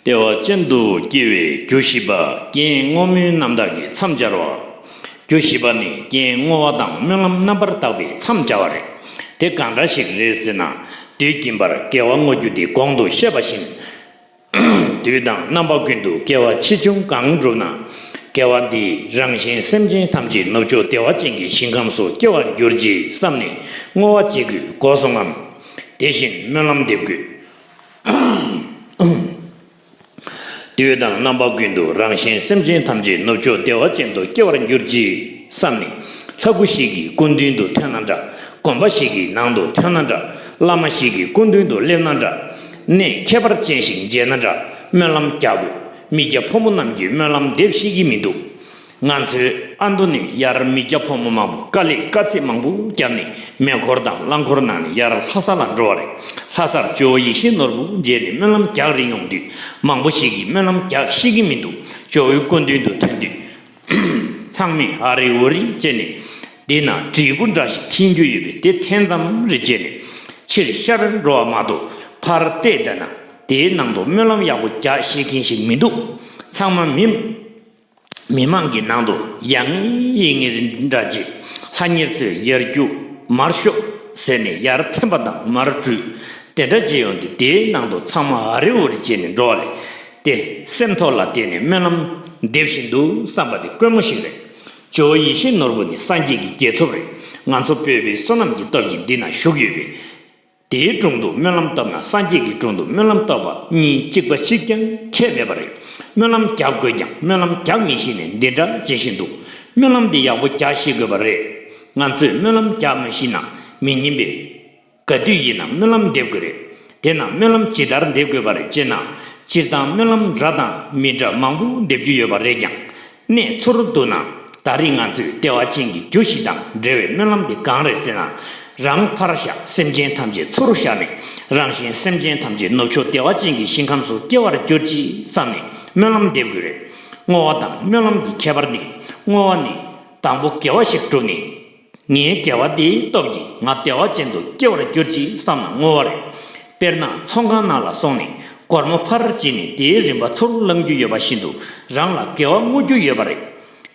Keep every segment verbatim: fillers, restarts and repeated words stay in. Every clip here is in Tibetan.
བདེ་བ་ཅན་དུ་སྐྱེ་བའི་རྒྱུ་བཞི་པ། རྐྱེན་བསྔོ་སྨོན་རྣམ་དག་གིས་མཚམས་སྦྱར་བ། རྒྱུ་བཞི་པ་ནི་རྐྱེན་བསྔོ་བ་དང་སྨོན་ལམ་རྣམ་པར་དག་པས་མཚམས་སྦྱར་བ་རེད། དེ་གང་འདྲ་ཞིག་རེད་ཟེར་ན། དུས་རྒྱུན་པར་དགེ་བ་བསྔོ་རྒྱུ་དེ་གོང་དུ་བཤད་པ་བཞིན། དུས་དང་རྣམ་པ་ཀུན་ཏུ་དགེ་བ་ཆེ་ཆུང་གང་བསྒྲུབས་ན། དགེ་བ་འདིས་རང་གཞན་སེམས་ཅན་ཐམས་ཅད་ནུབ་ཕྱོགས་བདེ་བ་ཅན་གྱི་ཞིང་ཁམས་སུ་སྐྱེ་བར་གྱུར་ཅིག་བསམ་ནས་བསྔོ་བ་བྱེད་དགོས་གོ་སོང་ངམ། དེ་བཞིན་སྨོན་ལམ་འདེབས་དགོས། དུས་དང་རྣམ་པ་ཀུན་ཏུ་རང་གཞན་སེམས་ཅན་ཐམས་ཅད་ནུབ་ཕྱོགས་བདེ་བ་ཅན་དུ་སྐྱེ་བར་གྱུར་ཅིག་བསམ་ནས། ལྷ་སྐུ་ཞིག་གི་སྐུ་མདུན་དུ་ཐོན་ན་འདྲ། དགོན་པ་ཞིག་གི་ནང་དུ་ཐོན་ན་འདྲ། བླ་མ་ཞིག་གི་སྐུ་མདུན་དུ་སླེབས་ན་འདྲ། གནས་ཁྱད་པར་ཅན་ཞིག་མཇལ་ན་འདྲ། སྨོན་ལམ་རྒྱག་དགོས། མི་སྐྱ་ཕོ་མོ་རྣམས་ཀྱིས་སྨོན་ལམ་འདེབས་ཤེས་ཀྱི་མི་འདུག་ང་ཚོའི་ཨ་མདོ་ནས་ཡར་མི་སྐྱ་ཕོ་མོ་མང་པོ་དཀའ་ལས་དཀའ་ཚེགས་མང་པོ་བརྒྱབ་ནས་མེ་འཁོར་དང་རླངས་འཁོར་ནང་ནས་ཡར་ལྷ་ས་ལ་འགྲོ་བ་རེད། ལྷ་སར་ཇོ་བོ་ཡིད་བཞིན་ནོར་བུ་མཇལ་ནས་སྨོན་ལམ་རྒྱག་རེ་ཡོང་དུས། མང་པོ་ཞིག་གིས་སྨོན་ལམ་རྒྱག་ཤེས་ཀྱི་མི་འདུག་ཇོ་བོའི་སྐུ་མདུན་དུ་ཐོན་དུས། ཚང་མས་ཨ་རི་འོ་རི་བྱས་ནས། འདི་ན་བྲིས་སྐུ་འདྲ་ཞིག་འཐེན་རྒྱུ་ཡོད་པས་དེ་འཐེན་ཙམ་རེ་བྱས་ནས། ཕྱིར་ཤར་འགྲོ་བ་མ་གཏོགས་ཕར་བལྟས་བསྡད་ན། དེའི་ནང་དུ་སྨོན་ལམ་ཡག་པོ་རྒྱག་ཤེས་མཁན་ཞིག་མི་འདུག་ཚང་མ་མི། མི་མང་གི་ནང་དུ་ཡ་ངེ་ཡིན་ངེ་འདྲ་བྱས། ལྷ་གཉེར་ཚོས་ཡར་རྒྱུག་མར་ཤོག་ཟེར་ནས་ཡར་འཐེན་པ་དང་མར་བྲུས། དེ་འདྲ་བྱས་ཡོང་དུས་དེའི་ནང་དུ་ཚང་མ་ཨ་རི་འོ་རི་བྱས་ནས་འགྲོ་བ་ལས། དེ་སེམས་ཐོག་ལ་བལྟས་ནས་སྨོན་ལམ་འདེབས་བཞིན་འདུག་བསམ་པ་དེ་དཀོན་མོ་ཞིག་རེད། ཇོ་བོ་ཡིད་བཞིན་ནོར་བུ་ནི་སངས་རྒྱས་ཀྱི་རྒྱལ་ཚབ་རེད། ང་ཚོ་བོད་པའི་བསོད་ནམས་ཀྱི་སྟོབས་ཀྱིས་འདི་ན་བཞུགས་ཡོད་པས། དེའི་དྲུང་དུ་སྨོན་ལམ་བཏབ་ན་སངས་རྒྱས་ཀྱི་དྲུང་དུ་སྨོན་ལམ་བཏབ་པ་གཉིས་གཅིག་པ་གཅིག་རྐྱང་ཁྱད་མེད་པ་རེད། སྨོན་ལམ་རྒྱག་དགོས་ཀྱང་སྨོན་ལམ་རྒྱག་མི་ཤེས་ནས་འདི་འདྲ་བྱེད་བཞིན་འདུག་སྨོན་ལམ་འདི་ཡག་པོ་རྒྱག་ཤེས་དགོས་པ་རེད། ང་ཚོས་སྨོན་ལམ་རྒྱག་མ་ཤེས་ན་མི་ཉན་པས། ག་དུས་ཡིན་ན་སྨོན་ལམ་འདེབས་དགོས་རེད། དེ་ན་སྨོན་ལམ་ཇི་ལྟར་འདེབས་དགོས་པ་རེད་ཅེ་ན། སྤྱིར་བཏང་སྨོན་ལམ་འདྲ་དང་མི་འདྲ་མང་པོ་འདེབས་རྒྱུ་ཡོད་པ་རེད་ཀྱང་། གནས་ཚུར་བསྡུ་ན། ད་རེས་ང་ཚོས་བདེ་བ་ཅན་གྱི་རྒྱུ་བཞི་དང་འབྲེལ་བའི་སྨོན་ལམ་དེ་གང་རེད་ཟེར་ན། རང་ཕར་བཞག་སེམས་ཅན་ཐམས་ཅད་ཚུར་བཞག་ནས། རང་གཞན་སེམས་ཅན་ཐམས་ཅད་ནུབ་ཕྱོགས་བདེ་བ་ཅན་གྱི་ཞིང་ཁམས་སུ་སྐྱེ་བར་གྱུར་ཅིག་བསམ་ནས་སྨོན་ལམ་འདེབས་དགོས་རེད། བསྔོ་བ་དང་སྨོན་ལམ་གྱི་ཁྱད་པར་ནི། བསྔོ་བ་ནི། དང་པོ་དགེ་བ་ཞིག་བསྒྲུབས་ནས། ངའི་དགེ་བ་འདིའི་སྟོབས་ཀྱིས་ང་བདེ་བ་ཅན་དུ་སྐྱེ་བར་གྱུར་ཅིག་བསམ་ན་བསྔོ་བ་རེད། དཔེར་ན་ཚོང་ཁང་ནང་ལ་སོང་ནས་སྒོར་མོ་ཕར་བྱིན་ནས་དེའི་རིན་པ་ཚུར་བླང་རྒྱུ་ཡོད་པ་བཞིན་དུ་རང་ལ་དགེ་བ་བསྔོ་རྒྱུ་ཡོད་པ་རེད།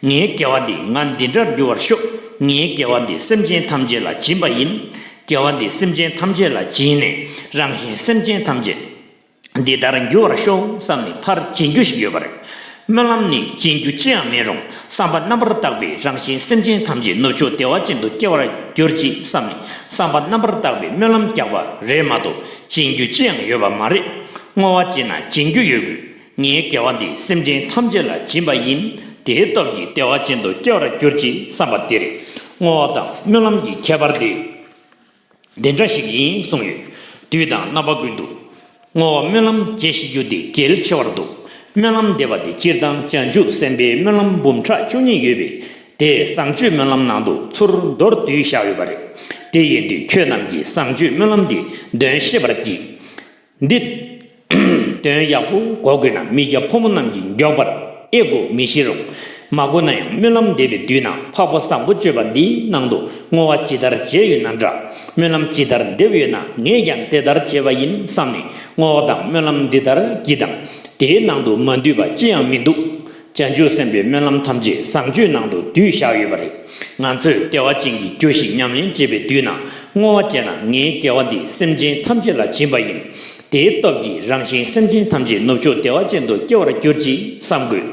ངའི་དགེ་བ་འདིས་ང་འདི་འདྲར་འགྱུར་བར་ཤོག་ངའི་དགེ་བ་འདིས་སེམས་ཅན་ཐམས་ཅད་ལ་སྦྱིན་པ་ཡིན། དགེ་བ་འདིས་སེམས་ཅན་ཐམས་ཅད་ལ་སྦྱིན་ནས་རང་གཞན་སེམས་ཅན་ཐམས་ཅད། འདི་ལྟར་འགྱུར་བར་ཤོག་བསམ་ནས་ཕར་བྱིན་རྒྱུ་ཞིག་ཡོད་པ་རེད། སྨོན་ལམ་ནི་བྱིན་རྒྱུ་ཅི་ཡང་མེད་རུང་བསམ་པ་རྣམ་པར་དག་པས་རང་གཞན་སེམས་ཅན་ཐམས་ཅད་ནུབ་ཕྱོགས་བདེ་བ་ཅན་དུ་སྐྱེ་བར་གྱུར་ཅིག་བསམ་ནས་བསམ་པ་རྣམ་པར་དག་པའི་སྨོན་ལམ་རྒྱག་པ་རེད་མ་གཏོགས་བྱིན་རྒྱུ་ཅི་ཡང་ཡོད་པ་མ་རེད། བསྔོ་བ་བྱེད་ན་བྱིན་རྒྱུ་ཡོད་དགོས། ངའི་དགེ་བ་འདི་སེམས་ཅན་ཐམས་ཅད་ལ་སྦྱིན་པ་ཡིན། དེའི་སྟོབས་ཀྱིས་བདེ་བ་ཅན་དུ་སྐྱེ་བར་གྱུར་ཅིག་བསམ་པ་འདི་རེད། བསྔོ་བ་དང་སྨོན་ལམ་གྱི་ཁྱད་པར་འདི། འདི་འདྲ་ཞིག་ཡིན་གསུངས་ཡོད། དུས་དང་རྣམ་པ་ཀུན་ཏུ། བསྔོ་བ་སྨོན་ལམ་བརྗེ་ཤེས་རྒྱུ་དེ་གལ་ཆེ་བར་འདུག་སྨོན་ལམ་འདེབས་པ་དེ་སྤྱིར་བཏང་བྱང་ཆུབ་སེམས་དཔའི་སྨོན་ལམ་འབུམ་ཕྲག་བཅུ་གཉིས་ཡོད་པས་དེ་བཟང་སྤྱོད་སྨོན་ལམ་ནང་དུ་ཚུར་མདོར་བསྡུས་བཞག་ཡོད་པ་རེད། དེ་ཡིན་དུས་ཁྱོད་རྣམས་ཀྱིས་བཟང་སྤྱོད་སྨོན་ལམ་འདི་འདོན་ཤེས་པར་གྱིས། འདི། དོན་ཡག་པོ་གོ་དགོས་ན་མི་སྐྱ་ཕོ་མོ་རྣམས་ཀྱིས་མགྱོགས་པར་ཨེ་གོ་མི་ཤེས་རུང་། མ་གོ་ན་ཡང་སྨོན་ལམ་འདེབས་པའི་དུས་ན་འཕགས་པ་བཟང་པོ་སྤྱོད་པ་འདིའི་ནང་དུ་བསྔོ་བ་ཇི་ལྟར་བྱས་ཡོད་ན་འདྲ། སྨོན་ལམ་ཇི་ལྟར་འདེབས་ཡོད་ན་ངས་ཀྱང་དེ་ལྟར་བྱས་པ་ཡིན་བསམ་ནས་བསྔོ་བ་དང་སྨོན་ལམ་འདི་ལྟར་བགྱིས་དང་། དེའི་ནང་དུ་མ་འདུས་པ་ཅི་ཡང་མི་འདུག་བྱང་ཆུབ་སེམས་དཔའི་སྨོན་ལམ་ཐམས་ཅད་བཟང་སྤྱོད་ནང་དུ་བསྡུས་བཞག་ཡོད་པ་རེད། ང་ཚོས་བདེ་བ་ཅན་གྱི་རྒྱུ་ཞིག་ཉམས་ལེན་བྱེད་པའི་དུས་ན་བསྔོ་བ་བྱས་ན་ངའི་དགེ་བ་འདི་སེམས་ཅན་ཐམས་ཅད་ལ་སྦྱིན་པ་ཡིན། དེའི་སྟོབས་ཀྱིས་རང་གཞན་སེམས་ཅན་ཐམས་ཅད་ནུབ་ཕྱོགས་བདེ་བ་ཅན་དུ་སྐྱེ་བར་གྱུར་ཅིག་བསམ་དགོས།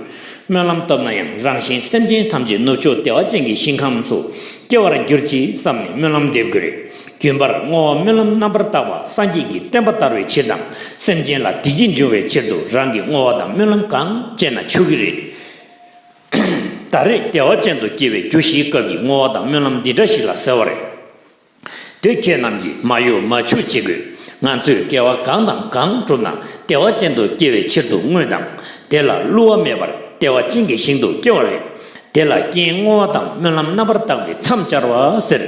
སྨོན་ལམ་བཏབ་ན་ཡང་རང་གཞན་སེམས་ཅན་ཐམས་ཅད་ནུབ་ཕྱོགས་བདེ་བ་ཅན་གྱི་ཞིང་ཁམས་སུ་སྐྱེ་བར་གྱུར་ཅིག་བསམ་ནས་སྨོན་ལམ་འདེབས་དགོས་རེད། རྒྱུན་པར་བསྔོ་བ་སྨོན་ལམ་རྣམ་པར་དག་པ་སངས་རྒྱས་ཀྱི་བསྟན་པ་དར་བའི་ཕྱིར་དང་སེམས་ཅན་ལ་བདེ་སྐྱིད་འབྱུང་བའི་ཕྱིར་དུ་རང་གིས་བསྔོ་བ་དང་སྨོན་ལམ་གང་བྱས་ན་ཆོག་གི་རེད། ད་རེས་བདེ་བ་ཅན་དུ་སྐྱེ་བའི་རྒྱུ་བཞིའི་སྐབས་ཀྱི་བསྔོ་བ་དང་སྨོན་ལམ་འདི་འདྲ་ཞིག་ལ་ཟེར་བ་རེད། དེ་ཁྱེད་རྣམས་ཀྱིས་མ་གཡོ་མ་འཆུག་བྱེད་དགོས། ང་ཚོས་དགེ་བ་གང་དང་གང་བསྒྲུབས་ན་བདེ་བ་ཅན་དུ་སྐྱེ་བའི་ཕྱིར་དུ་བསྔོས་དང་། དེ་ལ་བསླུ་བ་མེད་པར་བདེ་བ་ཅན་གྱི་ཞིང་དུ་སྐྱེ་བ་རེད། དེ་ལ་རྐྱེན་བསྔོ་བ་དང་སྨོན་ལམ་རྣམ་པར་དག་པས་མཚམས་སྦྱར་བ་ཟེར།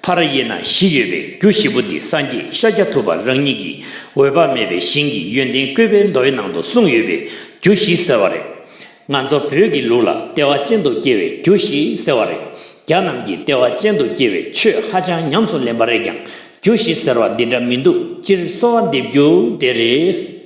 ཕར་དབྱེ་ན་བཞི་ཡོད་པའི་རྒྱུ་བཞི་པོ་འདི་སངས་རྒྱས་ཤཱཀྱ་ཐུབ་པ་རང་ཉིད་ཀྱིས་འོད་དཔག་མེད་པའི་ཞིང་གི་ཡོན་ཏན་བཀོད་པའི་མདོའི་ནང་དུ་གསུངས་ཡོད་པས་རྒྱུ་བཞི་ཟེར་བ་རེད། ང་ཚོ་བོད་ཀྱི་ལུགས་ལ་བདེ་བ་ཅན་དུ་སྐྱེ་བའི་རྒྱུ་བཞི་ཟེར་བ་རེད། རྒྱ་རྣམས་ཀྱིས་བདེ་བ་ཅན་དུ་སྐྱེ་བའི་ཆོས་ཧ་ཅང་ཉམས་སུ་ལེན་པ་རེད་ཀྱང་རྒྱུ་བཞི་ཟེར་བ་འདི་འདྲ་མི་འདུག་སྤྱིར་གསོལ་བ་འདེབས་རྒྱུ་དེ་རེད།